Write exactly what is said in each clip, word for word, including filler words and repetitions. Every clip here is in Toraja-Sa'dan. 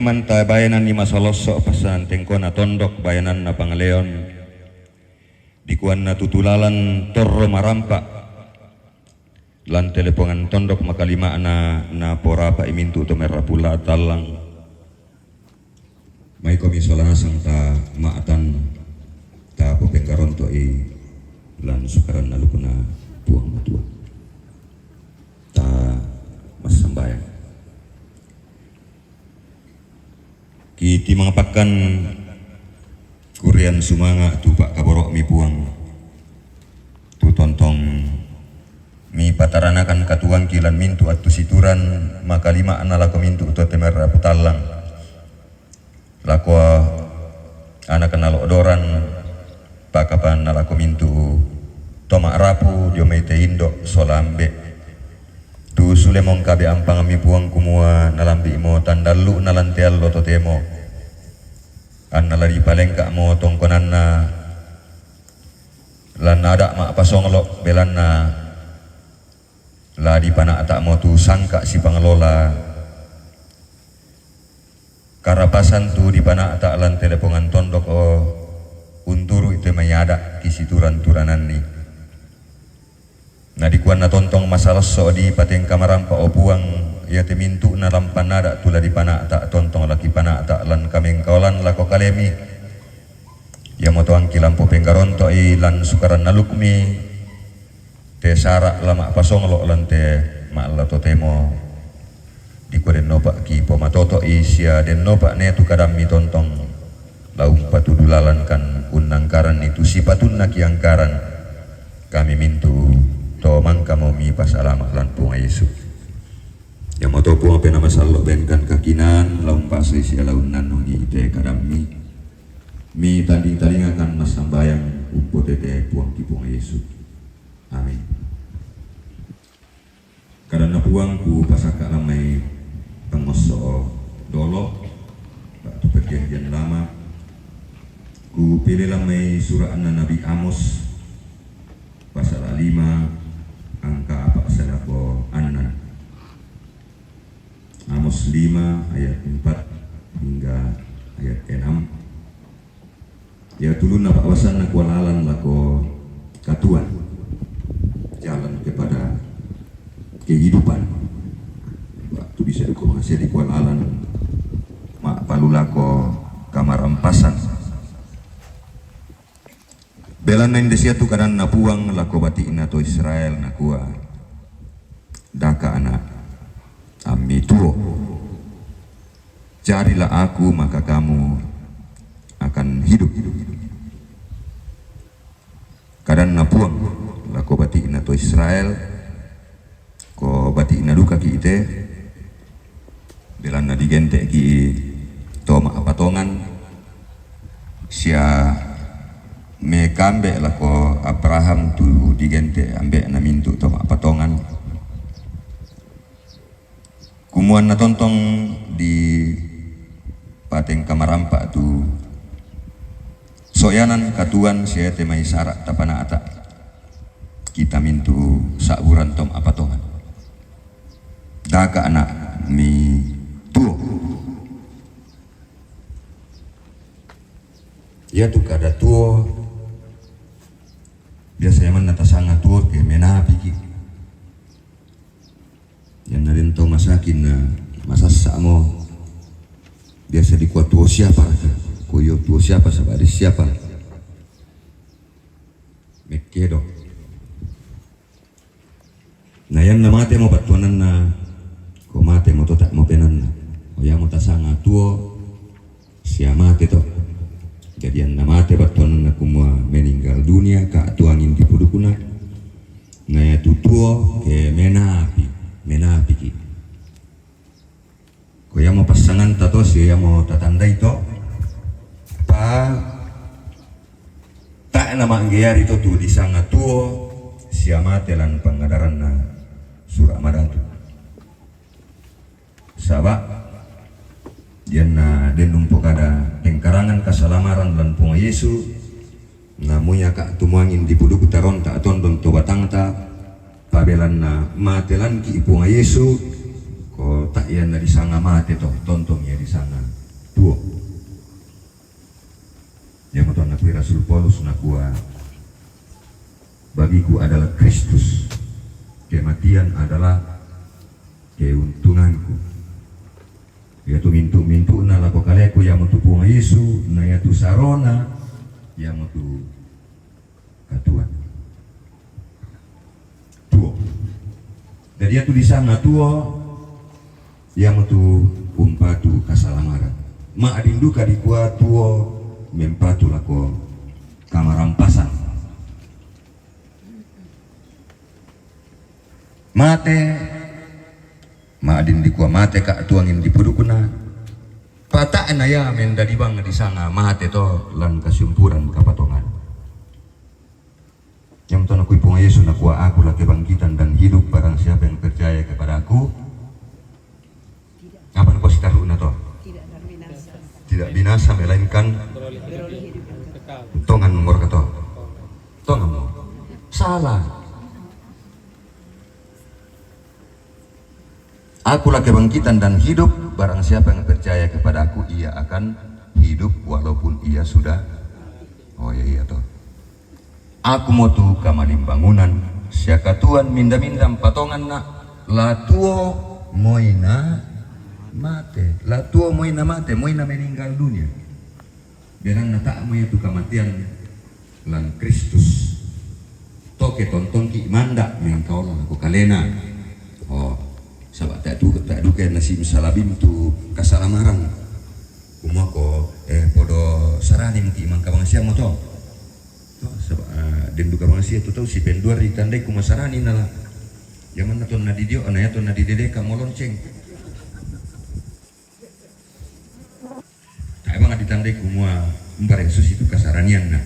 Manta bayanan ni masalosso' passanan tengkona tondok bayananna pangaleon, dikuanna tutulalan torro marampa' lan telepongan tondok makalima'na naporapa'i mintu' to merrapula tallang. Maikomi sola nasang ta ma'tan ta popenggaronto'i lan sukaran alukna Puang Matua. Ta massambayang. Kitimang pakkan kurian sumanga' tu pa'kaboro'mi Puang, tu tontong mipataranakan katuoangki lan mintu' attu situran makalima'na lako mintu' to temerra putallang, lako anakna lo'doran, pakapanna lako mintu' to ma'rapu dio mai te indo' sola ambe'. Tu sule mongkabe ampangammi Puang kumua nalambi'mo tandallu'na lan te allo totemo, anna la dipalengka'mo tongkonanna lan ada' ma'pasonglo', belanna la dipana'ta'mo tu sangka' sipangalola karapasan tu dipana'ta' lan telepongan tondok o unturu'i te mai ada' kisituran-turananni. Na dikuanna tontong masalosso' dipatengka marampa' o Puang, iate mintu'na lampan ada' tu la dipana'ta' tontong la kipana'ta' lan kamengkaolan lako kalemi. Iamoto angki lampo penggaronto'i lan sukaran alukmi, te sara' la ma'pasonglo' lan te ma'alla totemo. Dikua dennopa' kipomatoto'i sia dennopa' ne tu kadammi tontong la umpatudu lalan kan unnangkaranni tu sipatunna kiangkaran kami mintu' to mangkamo mipasalama' lan Puang Yesu. Iamoto Puang Penaa Masallo' benkan kakinaan la umpasei sia la unnannungi te kadammi. Mitanding-tandingakan massambayang umpotete Puangki Puang Yesu. Amin. Kadanna Puang, kupasakka' lan mai pangngosso' dolo, ba'tu Perjanjian Lama, kupile lan mai sura'na Nabi Amos, pasala' lima, angka apa' sae lako annan. Amos lima ayat empat hingga ayat enam. Ia tulunna pa'basanna kua lalan lako katuoan, jalan kepada kehidupan. Ba'tu bisa duka mangaseli kua lalan ma'palu lako kamarampasan. Belanna inde sia tu kadanna Puang lako bati'na to Israel, nakua, Daka' ana', ammi tuo. Carilah aku, maka kamu akan hidup. Kadanna Puang lako bati'na to Israel, ko bati'na dukaki' te, belanna digente'ki' to ma'patongan, sia mekambe' lako Abraham tu digente' ambe'na mintu' to ma'patongan. Kumuanna tontong dipatengka marampa' tu soyanan katuoan sia te mai sara' tapana'ta' kita mintu' sa'buran to ma'patongan. Daka' ana', ammi tuo. Iatu kada tuo, biasa ia manna tasanga tuo ke menapiki'. Ianna den tau masaki' na masassa'mo, biasa dikua tuo siapa raka? Ko io tuo siapa, saba' de' siapa. Mekkedo. Na ianna matemo battuananna, ko matemo to ta'mo penanna. O iamo tasanga tuo, sia mate to. Jadi ianna mate battuananna kumua meninggal dunia, ka'tu angin di pudukna. Na iatu tuo ke menapi, menapiki'. Ko iamo passanganta to sia iamo tatandai to, pa tae' nama'geari to tu disanga tuo sia mate lan pangadaranna Sura' Madatu. Saba' ianna den umpokada pengkarangan kasalamaran lan Puang Yesu, na muiaka' tumuangin di pudukta ronta' tondon to batangta, pabelanna mate lanki' Puang Yesu, ko ta' ianna disanga mate to, tontong ia disanga Rasul Paulus nakua, "Bagiku adalah Kristus, kematian adalah keuntunganku." Iatu mintu-mintu'na lako kaleku iamotu Puang Yesu, na iatu sarona iamotu katuoan. Tuo. Jadi iatu disanga tuo, iamotu umpatu kasalamaran. Ma'din duka dikua tuo mempatu lako kamarampasan. Mate, ma'din dikua mate ka tuangin dipudukna. Pata'na ia mendadi bang disanga mate to lan kasumpuran kapatongan. Iam to nakui Puang Yesu nakua, "Akulah kebangkitan dan hidup, barang siapa yang percaya kepada Aku." Apa nakua sitaru'na to? Tidak binasa, melainkan tongan mo raka to. Tongan mo. Salah. "Akulah kebangkitan dan hidup, barang siapa yang percaya kepada Aku, ia akan hidup walaupun ia sudah." Oh iya, iya to. "Aku mo tu kamalimbangunan, sia katuoan minda-minda mpatonganna, la tuo moi na mate, la tuo moi na mate, moi na meninggal dunia." Belanna ta'mo iatu kamatean lan Kristus. Toke tontongki manda mengkaola lako kalena. Oh, saba' tae' duka, tae' duka nasi salabim tu kasalamaran. Kumuako, eh, podo sarani muki mangka bangsiamo to. To, saba', eh, den duka bangsia tu tau sipenduari tandai kuma sarani nala. Iamanna to na didio, na ia to na didedeka mo lonceng. Tae' bang ditandai kumua umpara Yesus itu kasaranianna.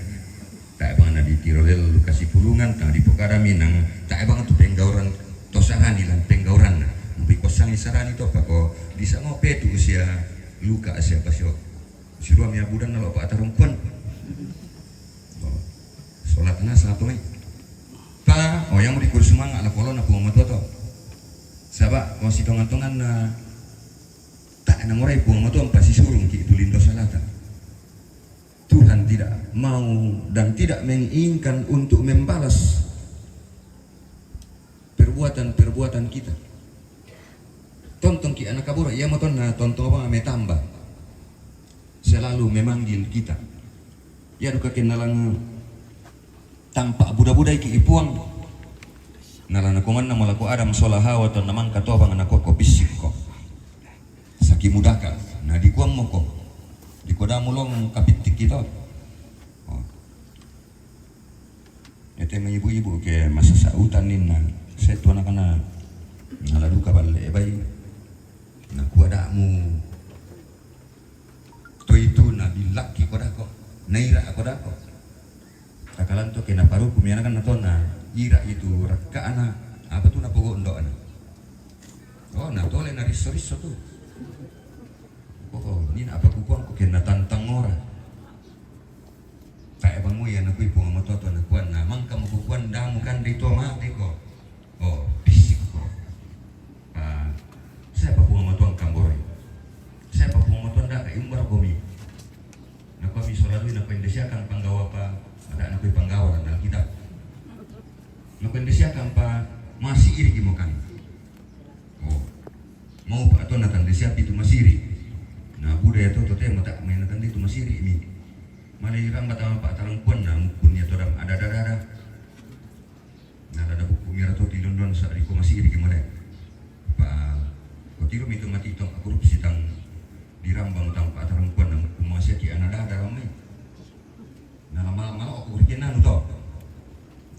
Tae' bang na ditiro lel kasipulungan, tang dipokada minang, tae' bang tu penggauran to sarani lan penggauranna. Mpi kossangi sarani to pako disanga Petu sia Luka sia pasio. Sirua mia budanna lo patarungkuan. Oh. Solatna satu mai. Pa, oh, yang mau dikuri semangat lah kolona Puang Matua to. Saba', oh, sitongan-tonganna Tae' namorai Puang Matua pasisurungki' tu lindo salata. Tuhan tidak mau dan tidak menginginkan untuk membalas perbuatan-perbuatan kita. Tontongki' anak kaboro', iamo tonna tontong bang metamba. Selalu memanggil kita. Ia duka kennalang tampa' buda-budaiki' Puang. Nala nakuamannamo lako Adam sola Hawa tonna mangka tobang, nakuako, "Bissikko. Saki mudaka." Na dikuammoko. Dikua, "Da mulong kapittikki to." Oh. Ete mai ibu-ibu ke masasa' utan ninna. Sai tu anakna nala duka balle' bai. Nakua, "Da' mu Toi tu nabillakki kodako, naira'ko dako." Takalanto ke naparukumi anakanna to, naira' itu rakka'na, apa tu napogondokna. Oh, natole narisso-risso tu. Oh, nin apa kukuangko ke natantang ora. Tae' bang mui anakui Puang Matua to nakuanna, mangkamo kukuan da' mukandei to mateko. Oh, bissikko. Ah, siapa Puang Matua kamboroi? Siapa Puang Matua da' ka iumbar komi? Nakuami sola dui, nakua, "Inde siakang panggawa pa?" Ada nakui panggawa na Alkitab. Nakua, "Inde siakang pa masi iriki mokan?" Oh. Mau pa to natandai siapi tu masiri. Na buda ia to, to te mata mai natandai tu masiri mi. Malai ramba tama pa tarangkuan na mukun ia to dam ada-ada-ada. Nala nabukku mira to tilondon sa' riko masiri ki mole. Pa, kotiro mi to mati to korupsi tang dirambang tang pa tarangkuan na mukku masiaki ana dada ramai. Nala mala-mala ko korupsi nanu to.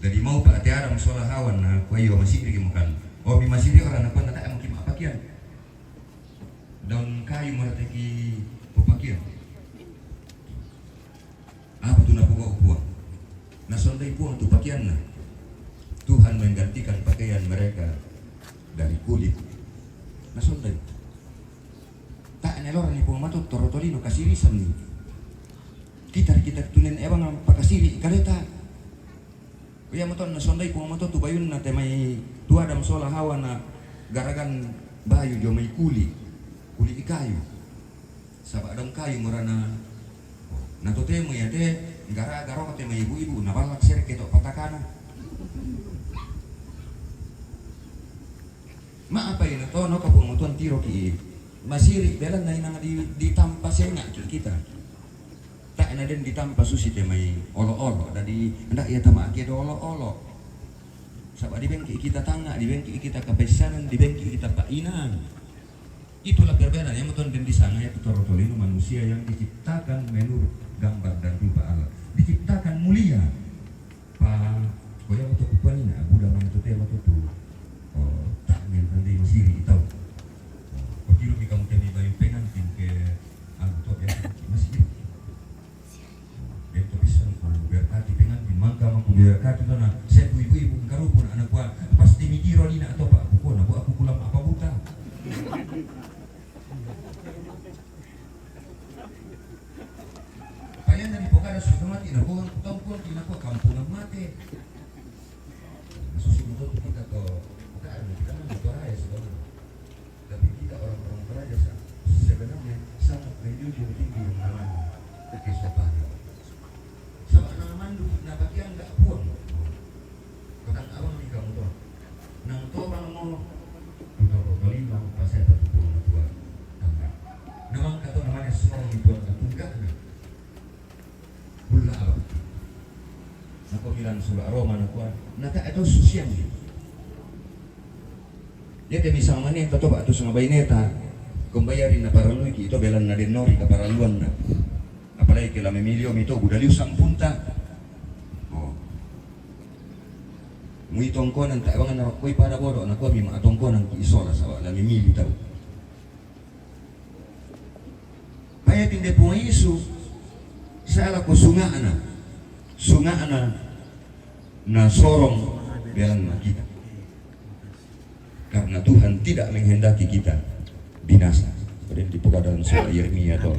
Jadi mau pa te Adam sola Hawa na kua iyo masiri ki mokan. Oh, mi masiri ora na kua na tae' maki ma pakian. Daun kayu marateki papakian. Apa tu napogau' Puang? Nasondai Puang tu pakianna. Tuhan menggantikan pakaian mereka dari kulit. Nasondai. Tae' naelorani Puang Matua torro tolino kasirisanni. Kita ri kita tunen ebang pakasiri kaleta. Iamoto nasondai Puang Matua tu bayunna te mai tu Adam sola Hawa na garagan bayu jomai kuli', kuli' kayu. Saba' daun kayu morana. Na totemo ia te Gara-gara te mai ibu-ibu na ballak sere ke to patakana. Ma apa ina to no kapungutuan tiro ki masiri belan na inang di, ditampa senga ki kita. Tak na den ditampa susi te mai olo-olo, dadi ndak ia tama ke do olo-olo. Saba di bengki kita tanga, di bengki kita kapaisanan, di bengki kita painan. Itulah perbedaan yang betul dan di sana, yaitu torotolino manusia yang diciptakan menurut gambar dan rupa Allah, diciptakan mulia. Pa, ko yang betul kupuan ina, buda mana tu tema tu tu. Oh, tak main tadi masiri tau. Oh, ko kilo mi kamu temi bayu pengantin ke anu tu biasa masiri. Dento pisang ku berkati dengan di mangka mangku berkati tona. Saya ku ibu-ibu karupu na anak kua pasti mikiro ni na atau pak aku kona bu aku kulam apa buta. Payah dari pokara sudah mati na kua tong kua di na kua kampungan mate. Susi mutu kita to pokara kita na mutu raya sudah. Tapi kita orang-orang Toraja sa-, sebenarnya sangat menjunjung tinggi yang namanya kesopanan. Sama nama mandu na bagian nggak puang. Kotang abang ni kamu tuh. Nang to bang mo. Tuh kalau kali nang pasai patu puang na tuan. Tangga. Namang kata namanya seorang itu ada tunggak na. Bulla abang. Nako bilang sula Roma na kuan. Na tak ada susian ni. Ia te misang mane to toba tu sanga baineta. Kombayari na paralui ki ito belan na denori ka paraluan na. Apalagi ke lame milio mito budaliu sampunta. Oh. Mui tongkonan tak bangan na koi pada bodo na kua mi ma tongkonan ki isola sawa lame mili tau. Paya tinde Puang Yesu sala ko sunga'na, sunga'na na sorong belanna kita. Karena Tuhan tidak menghendaki kita binasa. Pada di dalam surah Yeremia to.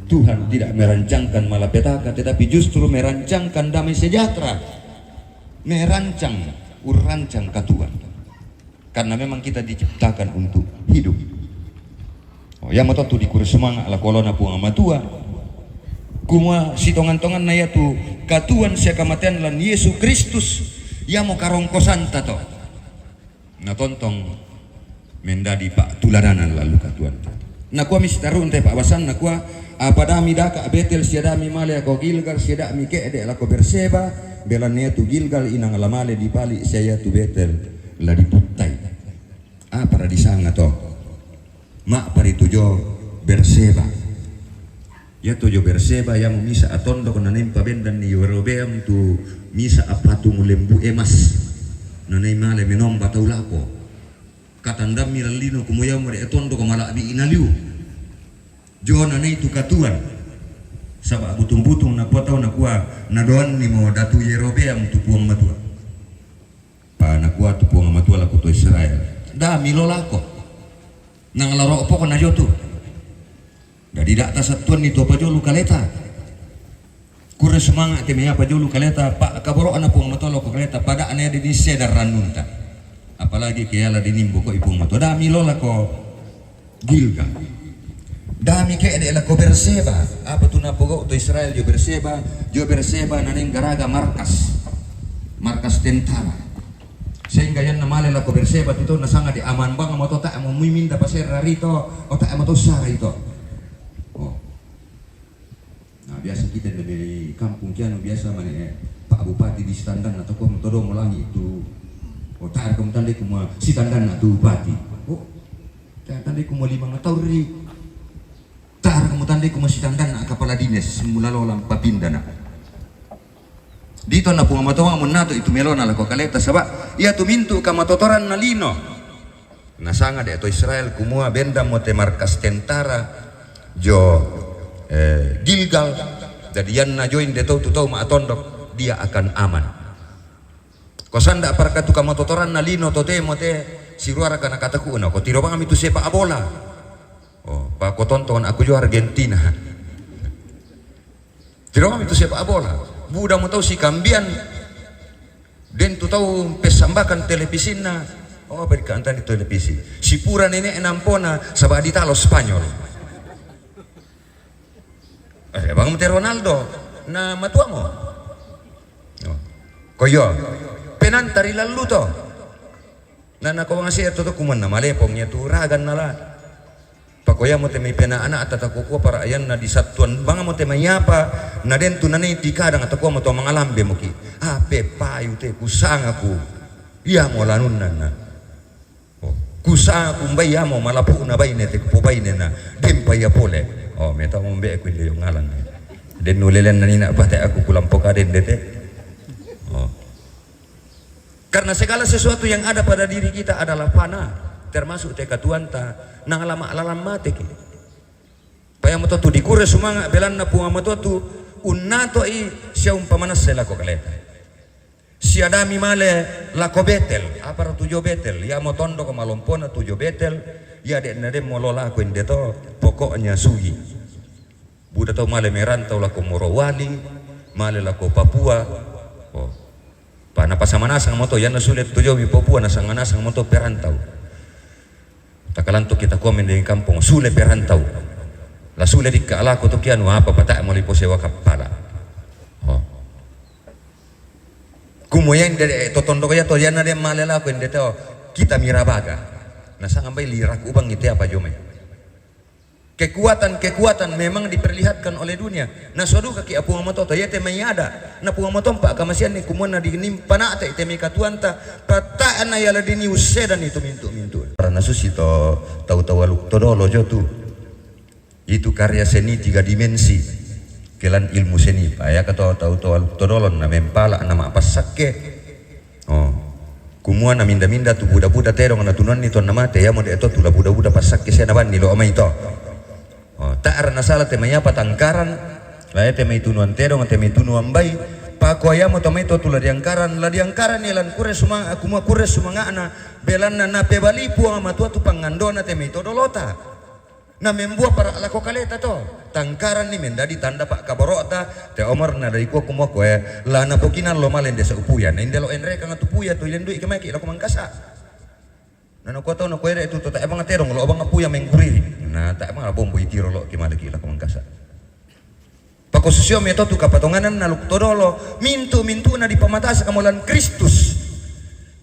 Tuhan tidak merancangkan malapetaka, tetapi justru merancangkan damai sejahtera. Merancang, urancang katuan. Karena memang kita diciptakan untuk hidup. Oh, ia mato tu dikure semangat la kolona Puang Matua. Kumua sitongan-tongan na ia tu katuan sia kamatean lan Yesu Kristus, ia mo karongkosan tato. Na tontong mendadi pak tuladanan lalu katuan. Na kua misi taru nte pak basan na kua apa dami daka Betel sia dami male ako Gilgal sia dami kede lako Berseba, belan ia tu Gilgal inang la male di pali sia ia tu Betel la diputtai. Apa ra disanga to? Ma pari tu jo Berseba. Ia tu jo Berseba ia mu misa atondok na nempa bendan ni Yerobeam tu misa apatu mulembu emas. Na nei male menomba tau lako. Katandami lalino kumo ia mu de atondok mala bi inaliu. Jo na nei tu katuan. Saba butung-butung na kua tau na kua na doan ni mo datu Yerobeam tu Puang Matua. Pa na kua tu Puang Matua lako to Israel. Da milo lako. Nang laro poko na jotu. Dadi da tasatuan ni to pajolu kaleta. Kure semangat te mea pajolu kaleta pa kaboro ana Puang Matua lako kaleta pada ana di sedar ranunta. Apalagi ke ala di nimbo ko i Puang Matua. Da milo lako Gilgal. Dami kede lako Berseba. Apa tu na pogok to Israel jo Berseba? Jo Berseba na ning garaga markas. Markas tentara. Sehingga yang namale lako Berseba tito na sanga di aman bang mo to tak mo muimin da pasera rito o tak mo to sara ito. Oh. Nah, biasa kita di kampung kianu biasa mane eh, Pak Bupati di Sitandan atau kau motodo mo langi tu. Oh, tak ada kamu tandai kuma Sitandan na tu bupati. Oh, tak tandai kuma lima ngatauri. Tar kamu tandai kuma Sitandan na kapala dinas mulalo lam papinda na. Dito na Puang Matua mo nato itu melona lako kaleta saba ia tu mintu kamatotoran na lino. Na sanga de to Israel kumua benda mo te markas tentara jo eh, Gilgal. Jadi yang na join de tau tu tau ma atondok dia akan aman. Ko sanda parkatu kamatotoran na lino to te mo te siruara kana kataku na ko tiro bang mi tu sepak bola. Oh, pa ko tonton aku jo Argentina. Tiro bang mi tu sepak bola. Buda mo tau si kambian. Den tu tau pesambakan televisinna. Oh, apa di kantan di televisi. Si pura nenek nampona saba di talo Spanyol. Eh, bang te Ronaldo. Na matuamo. Ko iyo, penanta ri lallu to. Na nako bangsa iya to, to kumuanna malepong iya tu raganna la. Pako iyamo te mai pena ana'ta, takokua para'yanna disattuan bangmo te mai apa, na den tu nanai dikadang, takua mo to mangalambe moki. Ape payu te kusangaku. Iyamo lanunna na. Oh, kusangaku mbai amo malapu'na baine te kupobainena, dempa iya pole. Oh, metau mbe'ku inde yo ngalan. Den nulelen nanina pate aku kulampo kaden dete. Oh. Karena segala sesuatu yang ada pada diri kita adalah fana, termasuk te katuanta, nang lama lalang mateki. Payamo to tu dikure sumanga' belanna Puang Matua tu unnatoi sia umpamanassa lako kaleta. Siadami male lako Betel, apara tu jo Betel, iyamo tondok malompona tu jo Betel, iya de' na den molo lako inde to, pokoknya sugi. Buda tau male merantau lako Morowali, male lako Papua. Oh. Pa napasamanasang mo to, iyanna sule tu jomi Papua, nasanganasang mo to perantau. Takalantu kita komen di kampung, sule perantau. La sule dikka' lako to kianu apa, pata' moli posewa kappala. Oh. Kumua iya inde to tondok iya to, iyanna den male lako inde to, kita mirabaga. Nasanga mbai liraku ubangi te apa jomai. Kekuatan-kekuatan memang diperlihatkan oleh dunia. Nasua dukaki' Puang Matua to, iya te mai ada. Na Puang Matua mpa kamasianni kumuanna dinim pana'te te mai katuanta, pata'na iya la dini ussedani tu mintu'-mintu'. Karena susi to tau-tau aluk todolo jo tu. Itu karya seni tiga dimensi. Kelan ilmu seni. Payaka to tau-tau aluk todolo na mempala na ma'passakke. Oh. Kumua naminda-minda tu buda-buda tedong natunuanni tonna mate, iyamo de' to tu la buda-buda passakke sia nabanni lo' mai to. Oh, ta'ra nasala te mai apa tangkaran, la te mai tunuan tedong, te mai tunuan bai, pakua iyamo to mai to tu la diangkaran, la diangkaran ni lan kure sumanga', kumua kure sumanga'na, belanna napebali Puang Matua tu pangandona te mai to dolota. Na membua para' lako kaleta to. Tangkaranni mendadi tanda pa'kaboro'ta, te omor na dari kua kumua koe, la napokinallo male inde sa upuya, na inde lo enrekang tu puya tu ilendu'i kemaeki lako Mangkasa. Na nakua tau na koe re tu to ta'e bang tedong lo bang puya mengguriri. Na ta'e bang bombo itiro lo kemale ki lako Mangkasa. Pakosusio me to tu kapatonganan na luk todolo, mintu-mintu na dipamatasaka molan Kristus.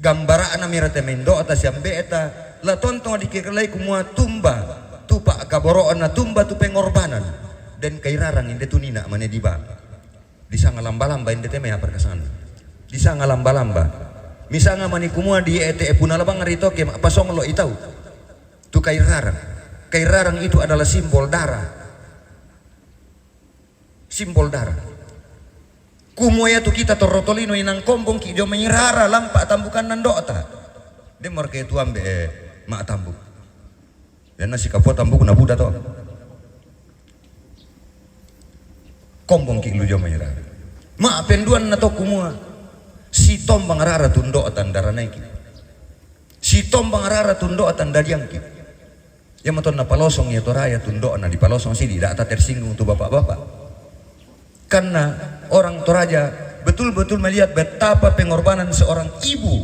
Gambara'na mira te mendo'ta siambe'ta, la tontong dikiralai kumua tumba, tu pa'kaboro'na tumba tu pengorbanan. Den kairarang inde tu nina mane diba. Disanga lamba-lamba inde te mai apa kasangan. Disanga lamba-lamba. Misanga mani kumua di ete epuna labang ritoke ma pasong lo itau. Tu kairarang. Kairarang itu adalah simbol darah. Simbol darah. Kumua iya tu kita torro tolino inang kombongki' jomai rara lampa tambukanna ndo'ta. De' morke tu ambe' eh, ma tambuk. Iyanna sikapua tambuk na buda to. Kombongki' lu jomai rara. Ma penduanna to kumua. Sitombang rara tu ndo'ta ndaranaiki. Sitombang rara tu ndo'ta ndadiangki. Iyamo tonna palosong iya Toraya tu ndo'na dipalosong sidi, da'ta tersinggung tu bapak-bapak. Karena orang Toraja betul-betul melihat betapa pengorbanan seorang ibu.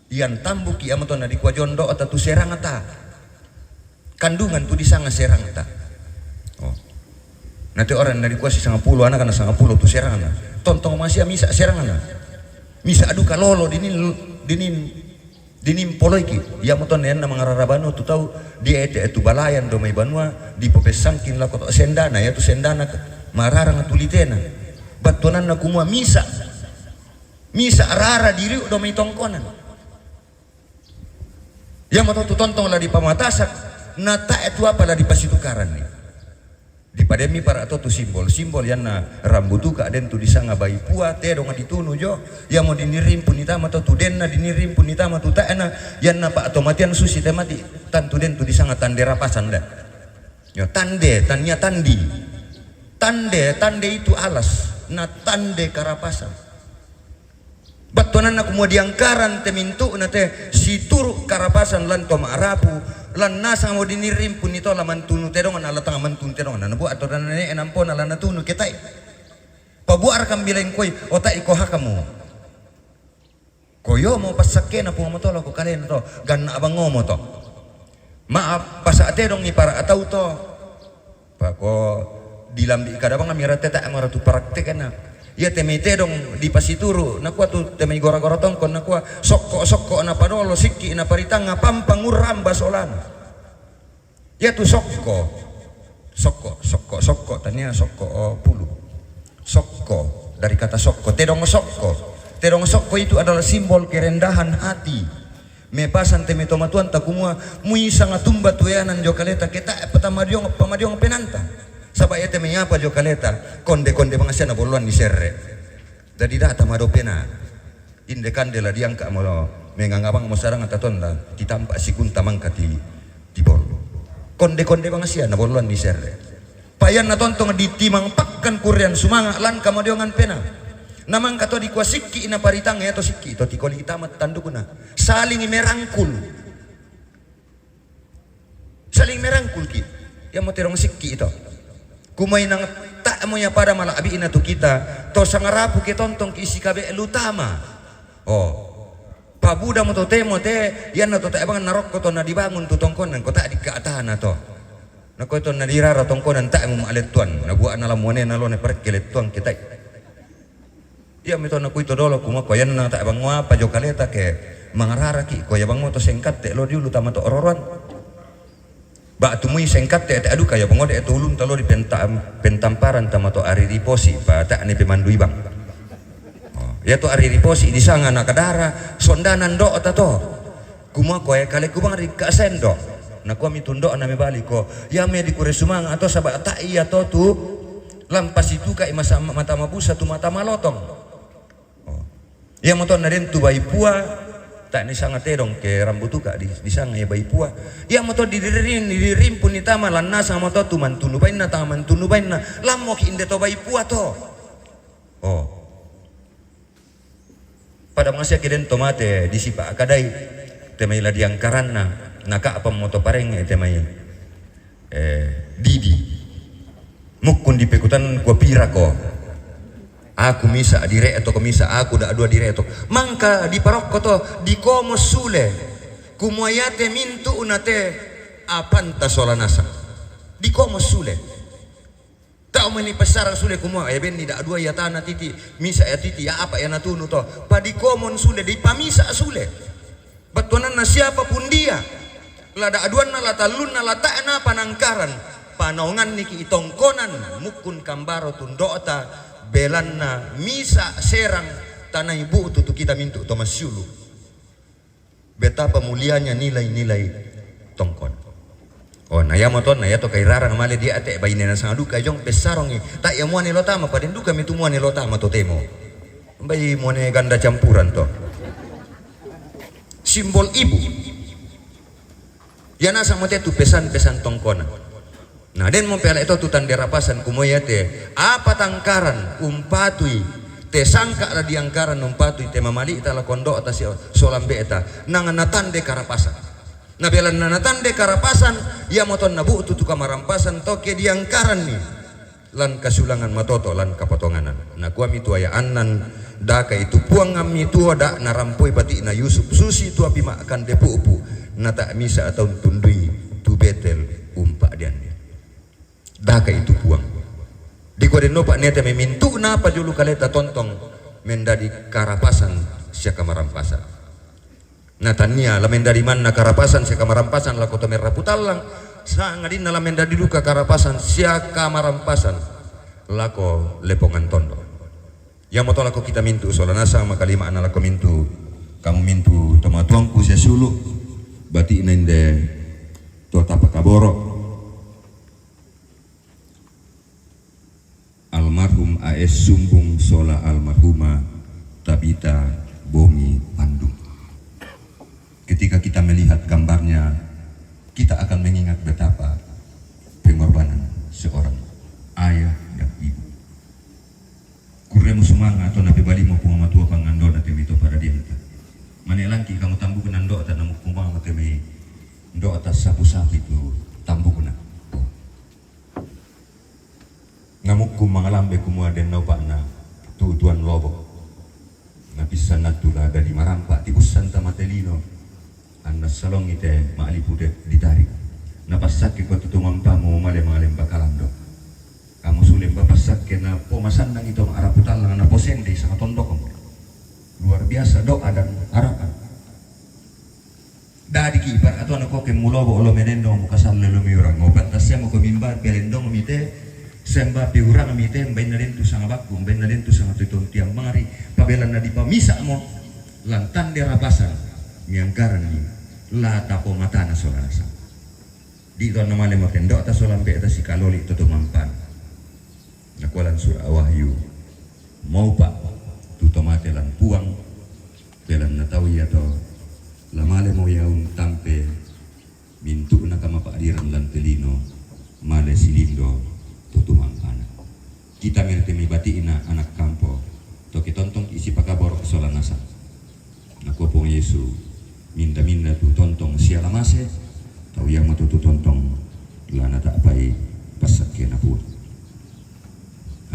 Iyan tambuki' iyamo tonna dikua jo ndo'ta tu serangta. Kandungan tu disanga serangta. Oh. Na te orang na dikua si sangapulu anakna sangapulu tu serangna. Tontong masia misa serangna. Misa duka lolo dinin, dinin Dinimpoloiki, iyamo tonna iyanna mangarara banua tu tau, di ete tu balayan do mai banua, dipopessangkin lako to sendana, iya tu sendana mararang tu litena. Battuananna kumua misa, misa rara diriu do mai tongkonan. Iyamo to tu tontong la dipamatasak, na tae tu apa la dipasitukaranni. Dipademmi para' to tu simbol-simbol, iyanna rambu tuka' den tu disanga bai pua, tedong ditunu jo, iyamo dinirimpun itama to tu denna, dinirimpun itama tu tae'na, iyanna pa'tomatian susi te mati, tantu den tu disanga tande rapasan da. Yo, tande, tania tandi. Tande, tande itu alas, na tande karapasan. Battuananna kumua diangkaran te mintu'na te situru' karapasan lan to ma'rapu, lan nasang mo dinirimpun ito la mantunu tedongna, la tanga mantunu tedongna, nabuat to dan ne'e nampona la natunu ke ta'i. Pabuarakang bileng koi, o ta'i ko hakamu. Ko iyo mo passakkena Puang Matua lako kalena to, ganna' bangngomo to. Ma'ap pasa' tedongi para' tau to. Pako Dilambi' kada bang mira te ta' mara tu paraktekna. Iya te mai tedong dipasituru', nakua tu te mai gora-gora tongkon, nakua, "Sokko'-sokko' napadolo, sikki' naparitanga, pampang urramba solana." Iya tu sokko'. Sokko', sokko', sokko', tania sokko', oh, pulu. Sokko', dari kata sokko', tedong sokko'. Tedong sokko' itu adalah simbol kerendahan hati. Mepasan te mai tomatuanta kumua, "Mui sangatumba tueanan dio kaleta ke ta' patamadio-, pamadio penanta." Saba' iya te mai apa dio kaleta, konde-konde bang sia nabolloan ni serre. Jadi da' tamado pena. Inde kande la diangka' mo, menganga bang mo sarang tatonda, titampa' sikunta mangka ti, tibollo. Konde-konde bang sia nabolloan ni serre. Payanna tontong ditimangpakkan kurrean sumanga' lan kamadiongan pena. Na mangka to dikua sikki' naparitanga, iya to sikki' to tikoli' tama tandukna. Saling merangkul. Saling merangkul ki'. Iya mo tedong sikki' to. Kumua inang ta' mo iya pada mala'bi'na tu kita, to sangarapu ke tontong ki' sikabe' lu tama. Oh. Pabuda mo to temo te, iyanna to ta'e bang narokko to nadibangun tu tongkonan, ko ta' dikka' tana to. Nakoi to nadirara tongkonan ta'e mo ma'lettuan, nabua'na la muanena lo ne parekke lettuan ke ta'i. Iya mi to nakui to dolo kumua ko iyanna ta'e bang apa dio kaleta ke mangarara ki', ko iya bang to sengkatte lo diulu tama to roroan. Ba'tu mui sengkatte te aduka iya bang de' to ulunta lo di penta-, pentamparan tama to ari riposi pa ta'ne pemandui bang. Oh, iya to ari riposi disanga nakadara, sondanan do'ta to. Kumua ko e kaleku bang rikka' sendo. Nakua mi tu ndo'na mebali ko, "Iya me dikure sumanga' to saba' ta' iya to tu lampasi tuka'i masa-, mata mabusa tu mata malotong." Oh. Iya mo to na den tu bai pua, ta' nisanga tedong ke rambu tuka' di, disanga iya bai pua. Iya mo to di, di, di, dirimpun ni tama lannasa mo to tu mantunu bainna, tama mantunu bainna, lammoki inde to bai pua to. Oh. Pada mangsia ke den to mate disipa' kadai, te mai la diangkaranna, naka'pa mo to parengnge te mai, eh, didi. Mukkun dipekutan ko pira ko. Aku misa' dire'to ko misa', aku da'dua dire'to. Mangka diparokko to, dikomo sule. Kumua iya te mintu'na te apanta sola nasang. Dikomo sule. Tau mani passarang sule kumua, "Eh, benni da'dua iya tana titi, misa' iya titi, iya apa iya natunu to." Padikomon sule, dipamisa' sule. Battuananna siapa pun dia, la da'duanna, la tallunna, la ta'na panangkaran, panaonganniki' tongkonan, mukkun kambaro tundo'ta, belanna misa' serang tanai bu'tu tu kita mintu' to massiulu. Betapa mulianya nilai-nilai tongkon. Oh, na iyamoto, na iyato kairarang male diate bainena sangaduka jong pessarongi. Ta' iya muane lo tama, paden duka mitu muane lo tama totemo. Bai muane ganda campuran to. Simbol ibu. Iya nasang mate tu pesan-pesan tongkona. Na, den mo pela' to tu tande rapasan kumua iate, apa tangkaran umpatui, te sangka' la diangkaran umpatui te mamali'ta la kondo'ta si solambe'ta, nang natande karapasan. Na belanna natande karapasan, iyamoto nabu'tu tu kamarampasan to ke diangkaranni lan kasiulangan matoto' lan kapotonganan. Nakuami tu aya' annan, daka itu puang ammi tuo da' narampoi bati'na Yusuf susi tu api ma'kande pu'pu', na ta' misa' tau tundui tu Betel umpa'dianni. Daka itu puang. Dikua dennopa nete memintu'na pajulu kaleta tontong mendadi karapasan sia kamarampasan. Na tania la mendadi manna karapasan sia kamarampasan lako to merrapu tallang, sangadinna la mendadi duka karapasan sia kamarampasan lako lepongan tondo. Iyamoto lako kita mintu' sola nasang, makalima'na lako mintu' kamu mintu' tomatuangku sia siulu', bati'na inde to tapakaboro'. Almarhum A S Sumbung sola almarhumah Tabita Bongi Pandung. Ketika kita melihat gambarnya, kita akan mengingat betapa pengorbanan seorang ayah dan ibu. Kurremo sumanga' to napebali mo Puang Matua pangandona te mai to paradianta. Mane langki' kamu tambukna ndo'ta, namukkung bang mo te mai ndo'ta sapu-sapu itu tambukna. Namukkung mangalambe kumua den naupa'na tu tuan lobok. Napissan nattu la dadi marampa' ti bussan tama te lino. Anna salongi te ma'lipu de' ditari'. Napassakke ko tu tumampamu male mangalem bakalando. Kamu Pomasannang ito ma'rapu tallang, naposendei sangatondokon. Luar biasa doa dan harapan. Dadi ki ibarat to, nako ke mulobo' lo menendong, mukasalle lo miurang. Ngopantas semo ko mimbar pelendong mite, semba piurang mite, mbainna den tu sanga bakku, mbainna den tu sanga tu tontiang mangari, pabelanna dipamisa' mo lantande rapasan, miangkaranni la tapomatana sola nasang. Di tonna male mo tendokta sola ambe'ta sikaloli to tumampana. Nakua lan sura' Wahyu, maupa' tu to mate lan Puang, belanna tau iato la male mo ia untampe mintu'na kamapa'diran lan te lino, male silindo to tumampana. Kita merte mibati'na anak kampo, to ke tontong isi pakaboro' sola nasang. Nakua Puang Yesu, minda-minda tu tontong siala mase, tau iamoto tu tontong la nata'pai passakkena Puang.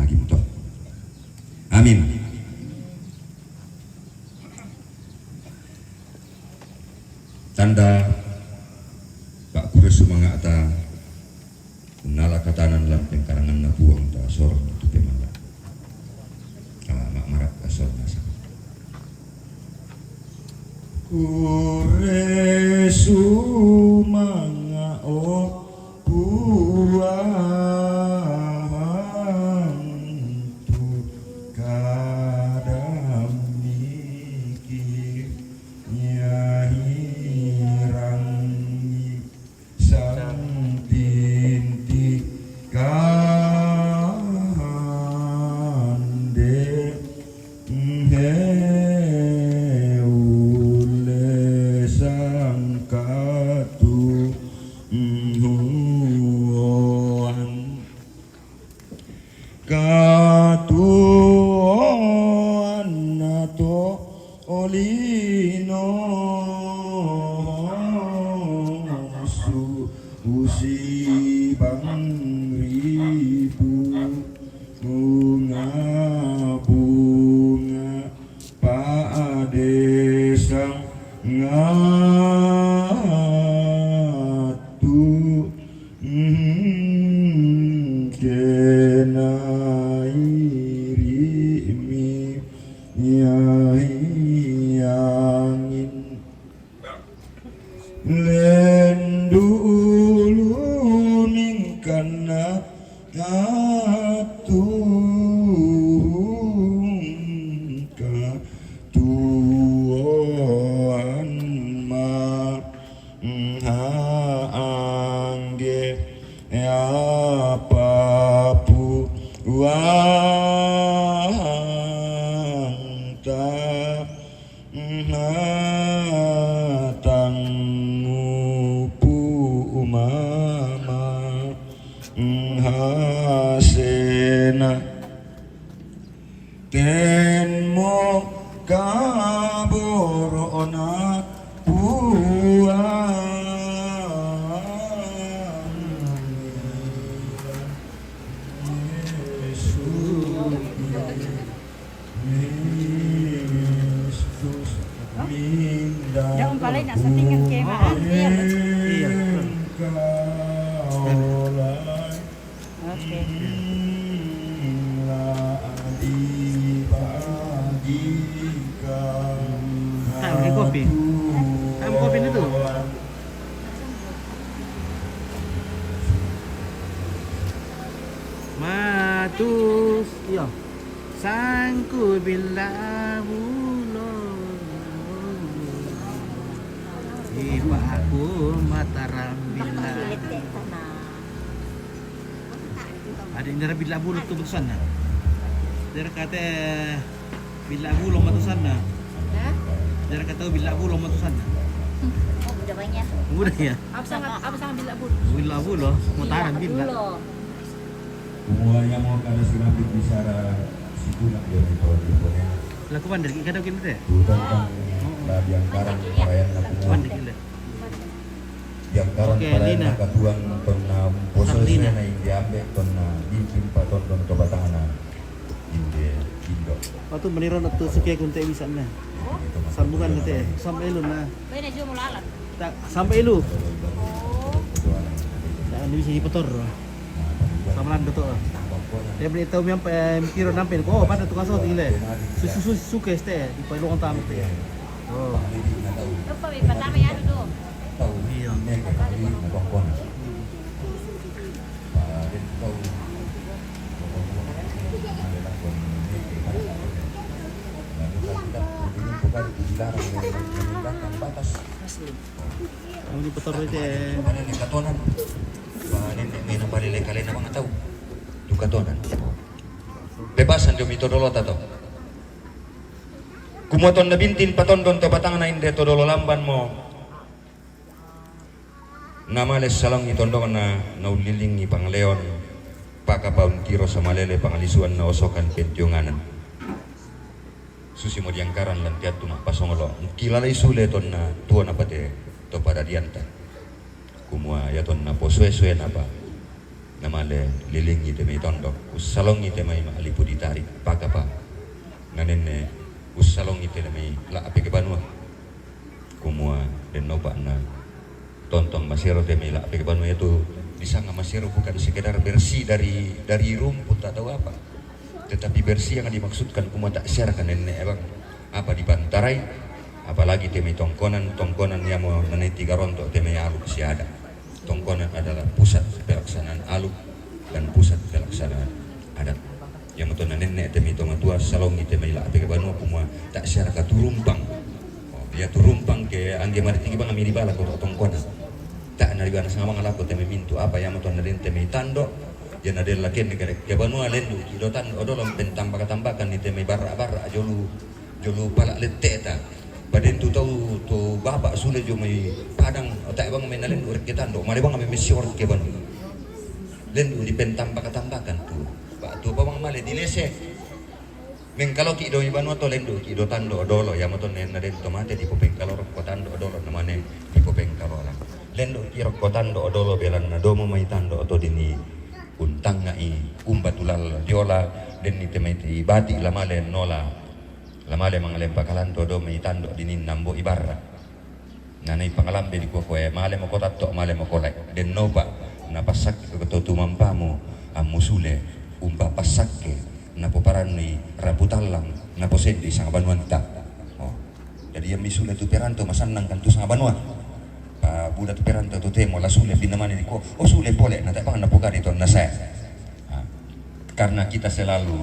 Agi mo to. Amin. Tanda pa'kurre sumanga'ta unnala katanan lan pengkaranganna Puang ta sorong tu pemala. Ah, ma-, marap ka sorong nasang. Kurre sumanga' o Puang tu kadammi ki, ia hirangi santinti kande, he ulle sangkatu huan. Katuoanna to lino su-, usi bangribu bunga-bunga pa'desang ngatu. Kena iri'mi ia hiangin, lendulu mingkanna atungka tuoan ma. Angge apa puangta, tangupu mama hasena. Tenmo kaboro'na Puang Yesus Kristus. Jangan palai nak settingan kamera. Iya. Oke. Ah, beli kopi. Kamu kopi itu. Matus, iya. Sangku bila bulo. Iba aku mataram bila. Ada yang darah bila bulo tu matusanna. Darah kata bila bulo matusanna. Hah? Darah kata bila bulo matusanna. Oh, udah banyak. Udah ya? Apa sangat, apa sangat bila bulo? Bila bulo, mataram bila. Kumua iamo kada sirapit bisara situna dia ni tau di ponena. Lakukan dari kada kini teh. Tutong kan la diangkaran parayanna kumua. Lakukan dari kini. Diangkaran parayanna katuang tonna poso sena indi ambe tonna bikin patondon to batangna. Inde indo. Waktu meniro na tu suke kunte bisa na. Sambungan nanti sampai lu na. Bene jual mulalan. Tak sampai lu. Oh. Jangan bisa dipetor. Sama lan betul. Dia beli tahu yang pe mikir nampen ko pada tukang sot ile. Susu susu suke este di pailong tam te. Oh. Lupa mi patama ya dulu. Iya. Ini putar te. Mana ni katonan? Ba nenne me na palele kalena bang tau. Tu katonan. Bebasan jo mi todolo tato. Kumua tonna bintin patondon to batangna inde todolo lamban mo. Na male salongi tondongna na ullilingi pangaleon, pakapaun tiro samalele pangalisuan na osokan pentionganan. Susi mo diangkaran lan teattu mappasongolo, kilalai sule tonna tuo napate to padadianta. Kumua ia tonna posuesue napa na male lilingi te mai tondok, ussalongi te mai ma'lipu ditari, pakapa. Na nenne ussalongi te mai la'pe ke banua. Kumua dennopa na tontong masero te mai la'pe ke banua itu disanga masero bukan sekedar bersih dari dari rumput atau apa. Tetapi bersih yang dimaksudkan kumua tak siarkan nenne bang. Apa dibantarai, apalagi te mai tongkonan, tongkonan ia mo nanai tiga rontok te mai aluk siada. Tongkonan adalah pusat pelaksanaan aluk dan pusat pelaksanaan adat. Ia mo tonna nenne te mai tomatua salongi te mai la'pe ke banua kumua tak siaraka turumpang. Oh, ia turumpang ke angge maritigi bang ami dibala ko tongkonan. Tak na dibala sama lako te mai mintu apa ia mo tonna den te mai tando. Ia na della kenne ke banua lendu ki do tando odolong pentambaka-tambakan ni te mai barra-barra jolu jolu pala letteta. Paden tu tau tu bapa sule jo mai padang otak bang mai nalen urek ke tando male bang mai mesior ke bang. Len di pentambaka-tambakan tu. Pak tu bang male di lese. Mengkalo ki do ibanu to len ki do tando dolo ia mo to nen na den to mate di popengkalo ko tando dolo na mane di popengkalo la. Len ki rokko tando dolo belan na domo mai tando to dini. Untang ngai umba tulal diola den ni temai ti bati la male nola. La male mangalempakalan to do mai tando dinin nambo ibarra. Nanai pangalambe di kuakoe male moko tatto male moko lai. Dennopa na passakke ko to tumampamu ammu sule umpa passakke na poparannui rapu tallang na poseddi sanga banuanta. Oh. Jadi yang misule tu peranto masannang kan tu sanga banua. Pa buda tu peranto tu temo la sule pinamane di ko. Oh sule pole na tak pangan na pokari to na saya. Nah, karena kita selalu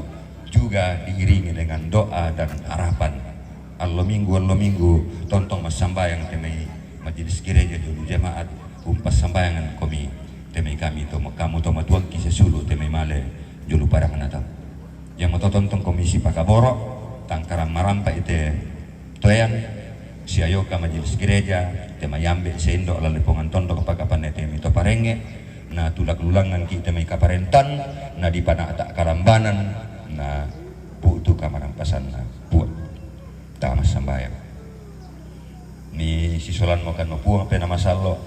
juga diiringi dengan doa dan harapan. Allo minggu, allo minggu, tontong massambayang temai majelis gereja julu jemaat, umpas sambayangan komi temai kami to kamu to matuang kisah sulu temai male julu padang natam. Yang mau tontong komisi pakaboro, tangkaran marampa ite toean, siayoka majelis gereja, temai ambe sendo lalu pongan tondo kepakapan temai to parenge, na tulak lulangan ki temai kaparentan, na dipanata kalambanan, na butu kamarampasanna buat. Tama sambayang. Ni sisolan makan mapuang pe na masallo,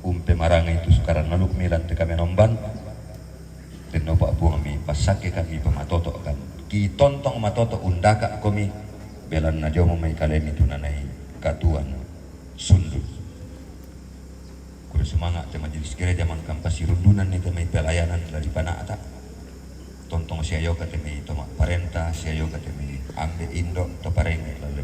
umpe marangai tu sukaran manuk milan te kami nomban. Tennopa puang mi passakke kami pamatoto kan. Ki tontong matoto undaka komi belan na jomo mai kalemi tunanai katuan sundut. Kure semangat te majelis gereja mangkang pasirundunan ni te mai pelayanan lali panata. Tontong siayoka te mai tomak parenta, siayoka te mai ambe indo to parenge lali